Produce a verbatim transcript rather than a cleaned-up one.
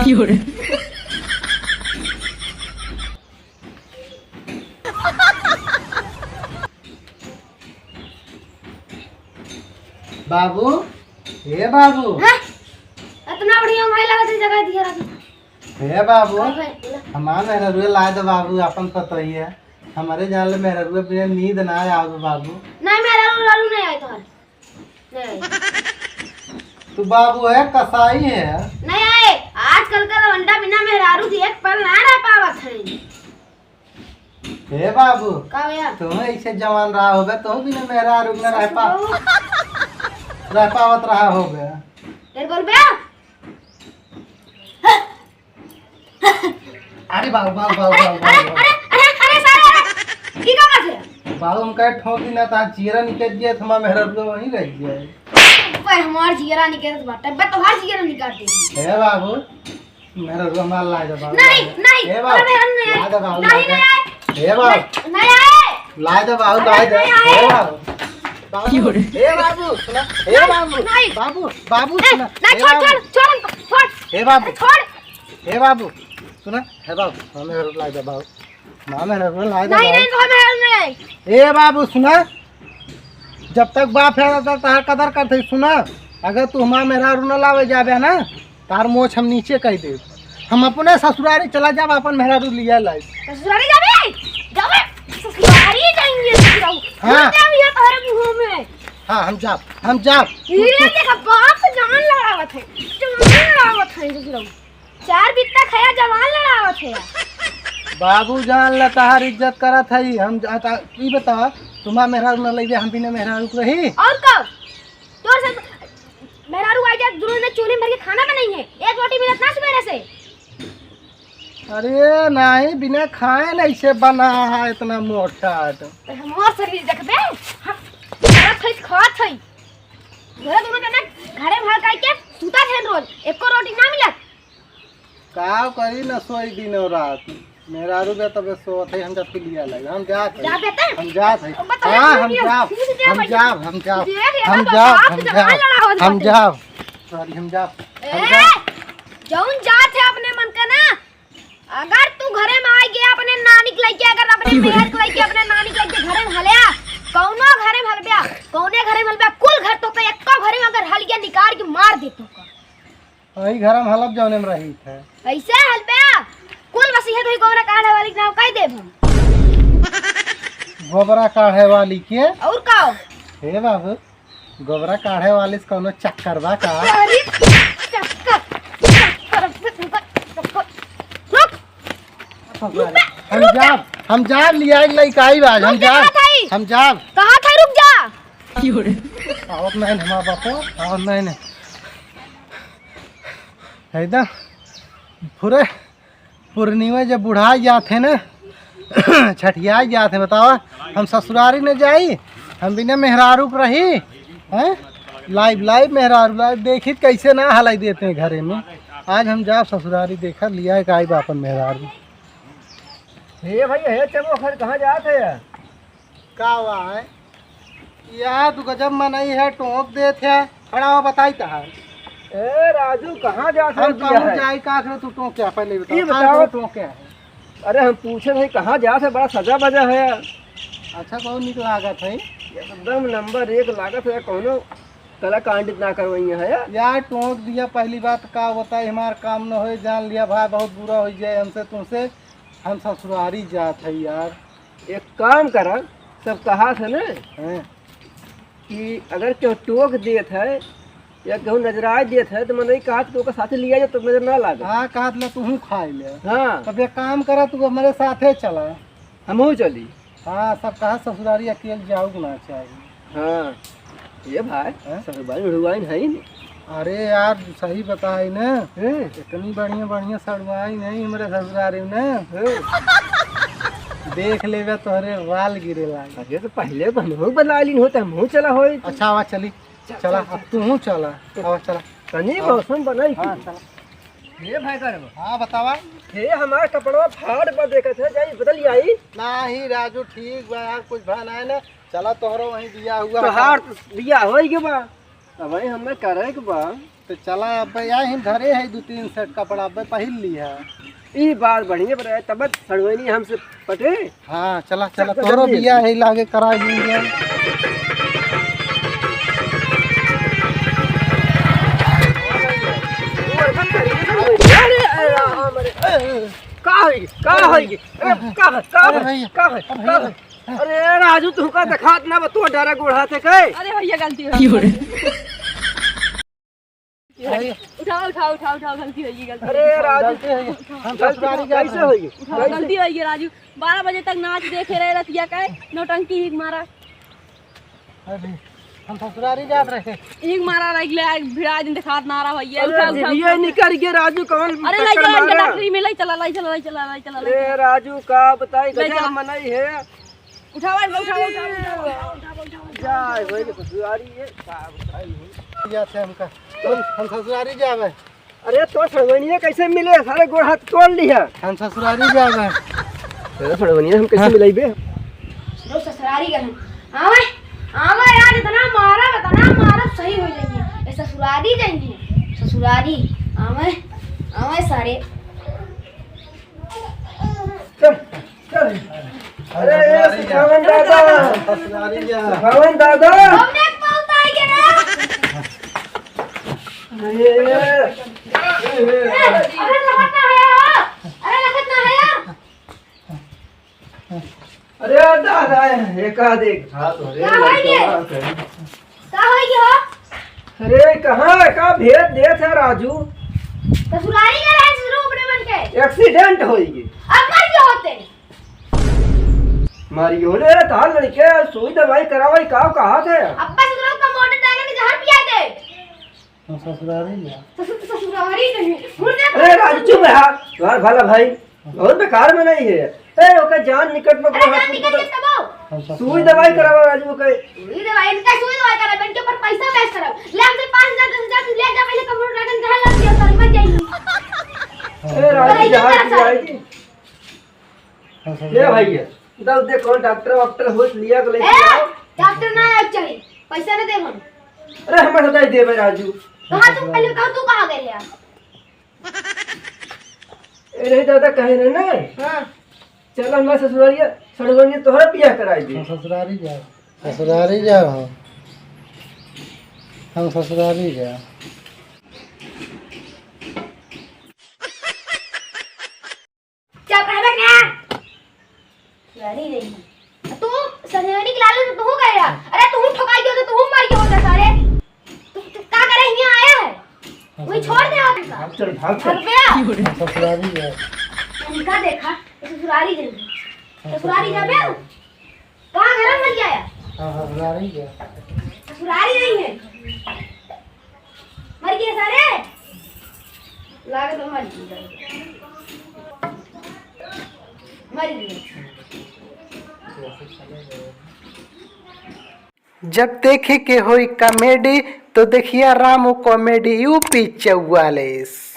की हो रे? बाबू, हे बाबू। हैं? इतना बढ़िया माई लागत है, जगह दिया रख। हे बाबू, हाँ भाई, बोला। हमार मेहररुआ लाए दे बाबू, अपन पतोहिया। हमरे जान ले मेहररुआ बिना नींद ना आवे बाबू। नहीं, मेहरारू, मेहरारू नहीं आए तोहर। नहीं। तू बाबू है, कसाई है? नहीं आए। आजकल का लवंडा बिना मेहरारू के एक पल ना रह पावत है। हे बाबू, का भैया? तुम ऐसे जवान रहा होगा, तुम बिना मेहरारू न रह पा-, बाबू। रह पावत रहा होगा। फिर बोल बे। अरे बाबू, बाबू, बाबू, बाबू, अरे, बाबू। अरे, अरे, अरे, सारे, अरे, ई का बात है? बाबू, हम कहे ठोक दी ना, तो आज जियरा निकल गया, तो हमार मेहररुआ वहीं रह गया है। बे, हमार जियरा निकलत बाटे, बे, तोहार जियरा निकाल दे। हे बाबू, मेहररुआ हमार लाए दे बाबू, नहीं, लाए दे। नहीं, हे बाबू, अरे, हम नहीं आए। लाए दे बाबू, नहीं, लाए दे। नहीं आए। हे बाबू। नहीं, नहीं आए। लाए दे बाबू, अरे, लाए दे। नहीं आए। हे बाबू। बाबू, की हो रे? हे बाबू, सुना। हे नहीं, बाबू। नहीं। बाबू, बाबू, ए, सुना। नहीं, हे छोड़, बाबू। छोड़, छोड़, छोड़। हे बाबू। अरे, छोड़। हे बाबू, सुना, हे बाबू, हमें मेहररुआ लाए दे बाबू। माँ मेहररुआ लाए दे नहीं, बाबू। नहीं, तो हमें नहीं। ए बाबू, सुना, जब तक बाप है, तब तक तहार कदर करते, सुना, अगर तू हमार मेहरारू न लावे जाबे ना, तार मोछ हम नीचे कह देब। हम अपने ससुरारी चला जाब, अपन मेहरारू लिया लाई। ससुरारी जाबे? जाबे? ससुरारी जाएंगे, ससुरारी। हाँ। मुँह क्या हुआ तोहरे मुँह में? हाँ, हम जाब, हम जाब। ये देखा, बाप से जान लड़ावत है, जान लड़ावत है, ससुरारी। चार बित्ता खाया जवान लड़ावत है। बाबू जान ला तहार इज्जत करत हई। हम जा-, ता-, ई बता, तुम्हार मेहरारू न लइबे, हम बिना मेहरारू के रही? और का? तोर से मेहरारू आई जात, दुनो ने चूल्ही में भर के खाना बनाई है, एक रोटी मिलत ना सुबेरे से। अरे नहीं, बिना खाए नहीं से बना है इतना मोटा तो। हमार शरीर देखबे, हम खात हई, खात हई। घरे दुनो जने घरे भर खाई के सुता थे रोज, एको रोटी ना मिलत। का करी ना, सोई दिन और रात। मेहरारू बे तबे सोत है, हम जात के लिया लाई, हम जात है। जा बेटा। हम जात है। अब बता, हाँ, हम जाब, हम जाब, हम जाब, हम जाब, हम जाब। सॉरी, हम जाब, हम जाब। जौन जात है अपने मन का ना, अगर तू घरे में आई गया अपने नानी के लइके, अगर अपने मेहर के लइके, अपने नानी के लइके घरे में हल्या, कौनो घरे में हलब्या, कौने घरे में हलब्या, कुल घर तो का, एको घरे में अगर हल गया, निकाल के मार दे तो का। वही घर में हलब जौने में रही थे। ऐसे हलबे, कुल वसीयत हुई गोबरा काढ़े वाली के नाम कह देब हम। गोबरा काढ़े वाली के? और का? हे बाबू, गोबरा काढ़े वाली से कौनो चक्कर बा का? अरे, चक्कर, चक्कर, चक्कर। रुक। हम जाब, हम जाब लिया एक लइका आई बा, हम जाब, हम जाब। कहाँ था, रुक जा। आवत नहीं हमार बापो, आवत नहीं। एकदम पूरे पूर्णिमा जब बुढ़ा जात है ना, छठिया जात है, बतावा, हम ससुरारी न जाई, हम बिना मेहरारू के रही, हैं? लाइव, लाइव मेहरारू, लाइव देखी कैसे ना हलाई देते हैं घरे में। आज हम जाब ससुरारी, देखा लिया एक आई बापन मेहरारू। हे भैया, हे चमो, घर कहाँ जात है यार? का हुआ है? यह तो गजब मनई है, टोंक देत है। खड़ा हो, बताई तहार। ए राजू, कहाँ जात है हम बिया कहूँ है? जाई का करे, तू टोंक क्या पहले बताओ। ई कहाँ बताओ। करे टोंक क्या है? अरे हम पूछे नहीं कहाँ जात है, बड़ा सजा बजा है यार। अच्छा, बहुत निक लागत है। एकदम नंबर एक लागत है, कौनो कलाकांड ना करवाई है यार। यार टोंक दिया, पहली बात का होता है, हमार काम न होए, जान लिया भाई, बहुत बुरा हो जाए हमसे तुमसे। हम ससुरारी जात है यार। एक काम करा, सब कहा थे ना हैं? कि अगर केहू टोक देत है या केहू नजराए देत है तो मनई कहा तो ओकर साथे लिया जा तो नजर ना लागे। हाँ, कहा तो तू खाए ले। हाँ। तब एक काम करा, तू हमारे साथे चला। हमहू चली। हाँ, सब कहा ससुरारी अकेल जाऊ ना चाहिए। हाँ, ये भाई, हैं? ससुरारी उड़वाइन है ही नहीं। अरे यार, सही बताई ना, हैं? इतनी बढ़िया बढ़िया सड़वाई नहीं हमारे ससुरारी में। हैं? देख लेगा तोहरे वाल गिरे लागे। अरे तो पहले तो हमहू बना लीन होते, हमहू चला होई। अच्छा, आवा चली। चल, चला, चल, अब चल। तू हूँ चला। आवा चला। तनी आवा। मौसम बनाई हाँ, की। चला। हे भाई साहब। हाँ, बतावा। हे हमार कपड़वा फाड़ बा देखत है, जाई बदल आई। नाही राजू, ठीक बा यार, कुछ भा नाही ना। चला तोहरो वहीं बिया हुआ। तोहार बिया होई के बा। अब वही हमें करे के बा। तो चला, अब यही धरे है दो तीन सेट कपड़ा, अब पहिर लिहा। ई बात बढ़िया बा, तब सड़वइनी हमसे पटे। हाँ, चला, चला, चल, तोरो जल्दी। बियाह है, लागे कराई देंगे। अरे, अरे, अरे, अरे, का होई? का होई? अरे, का, का, अरे भैया, का, अरे का, भैया। अरे राजू, तुमका देखात ना बा, तू डरा गोड़ा थे के? अरे भैया, गलती हो गई। भैया। उठाओ, उठाओ, उठाओ, उठाओ, गलती हो गई, गलती। अरे राजू, गलती हो गई। हम गलती ससुरारी जात कैसे हैं। होई? उठाओ, गलती हो गई राजू। बारह बजे तक नाच देखे रहे रतिया का, नौटंकी ही मारा। अरे, हम ससुरारी जात रहे। एक मारा रह गया, भिड़ा दिन देखात ना रहा भैया। अरे, उठा, उठा, ये उठा। निकल गया राजू, कौन अरे, लाई चला, इनका डॉक्टरी में लाई चला, लाई चला, लाई चला, लाई चला, लाई ए, चला। राजू, का बताई, लाई गजब चला। मनई है। उठावा, उठावा, उठावा, उठावा, उठावा, उठावा, उठावा। जा, वही के ससुरारी है, का बताई हो। या से हमका, हम, हम ससुरारी जावे। अरे, तो सड़वइनिया कैसे मिले? सारे गोड़ हाथ तोड़ लिहा। हम ससुरारी जाबे। अरे, सड़वइनिया हम कैसे मिलइबे? रो ससुरारी गए हैं। आवे, आवे यार, इतना मारा, इतना मारा, सही हो जाएंगे। ए, ससुरारी जाएंगे, ससुरारी। आवे, आवे सारे। चल, चल। अरे, ए, सुखावन दादा। ससुरारी जा। सुखावन दादा। हमने बहुत आई के रे। अरे, अरे, अरे, लखत ना है यार। अरे, लखत ना है यार। अरे, दादा, ये का देख? हाँ, तो अरे, का होई लड़का के? बात है। का होई के हो? अरे, कहाँ है? का भेद देत है, राजू? ससुरारी गए रहे, ससुरो अपने मन के। Accident होई गई। अब मर गए होते। मारी हो रे, तार लड़के सुई दवाई करावाई का कहा थे? अब्बा ससुरो का मोटर टांगे के जहर पिया दे। हम ससुरारी में। ससुर-, ससुरारी नहीं। मुर्दे अरे, राजू, चुप रहा। तुम्हारा भला भाई। बहुत बेकार में नहीं है। ए, ओकर जान निकट में अरे, पूरा जान निकल गई तब आओ। हम ससुराल सुई दवाई में। करावा राजू के। सुई दवाई, इनका सुई दवाई करा, इनके ऊपर पैसा waste करा। ले हमसे पाँच हजार, दस हजार तू ले जा, पहले कमर ड्रैगन कहाँ लग गया, सर, मर जाएगी। ए, राजू, अरे, जहाँ इधर की सर। आएगी। हम ससुराल ए, में। भैया, दस दे कौन डॉक्टर वॉक्टर हो लिया के लेके ए, आओ। डॉक्टर ना आवे चाहिए, पैसा ना दे हम। अरे, हम हटाई देबे राजू। कहाँ तू पहले बताओ, तू कहाँ गए यार? ए, नहीं दादा, कहे रहे ना। हाँ। चल, हमारे ससुरारिया, सड़ुआरिया तोहरा बियाह कराई दे। हम ससुरारी जाओ। ससुरारी जाओ हम। हम ससुरारी जाओ। चुप रह बे क्या? ससुरारी नहीं। तू ससुरारी के लालच में तू गया। अरे तू ठोकाई गयो तो तू मर गयो होता सारे। तू, तू का करे हियां आया है? वही छोड़ दे आप इनका। भाग चल, भाग चल। भाग बे। ससुरारी है। इनका देखा, ससुरारी जाएंगे। ससुरारी जाबे? कहाँ घर में मर गया? हाँ, ससुरारी है। ससुरारी नहीं है। मर गए सारे। लागे तो मर गए। मर गए। जब देखे के होई comedy, तो देखिया रामू comedy U P चौवालीस।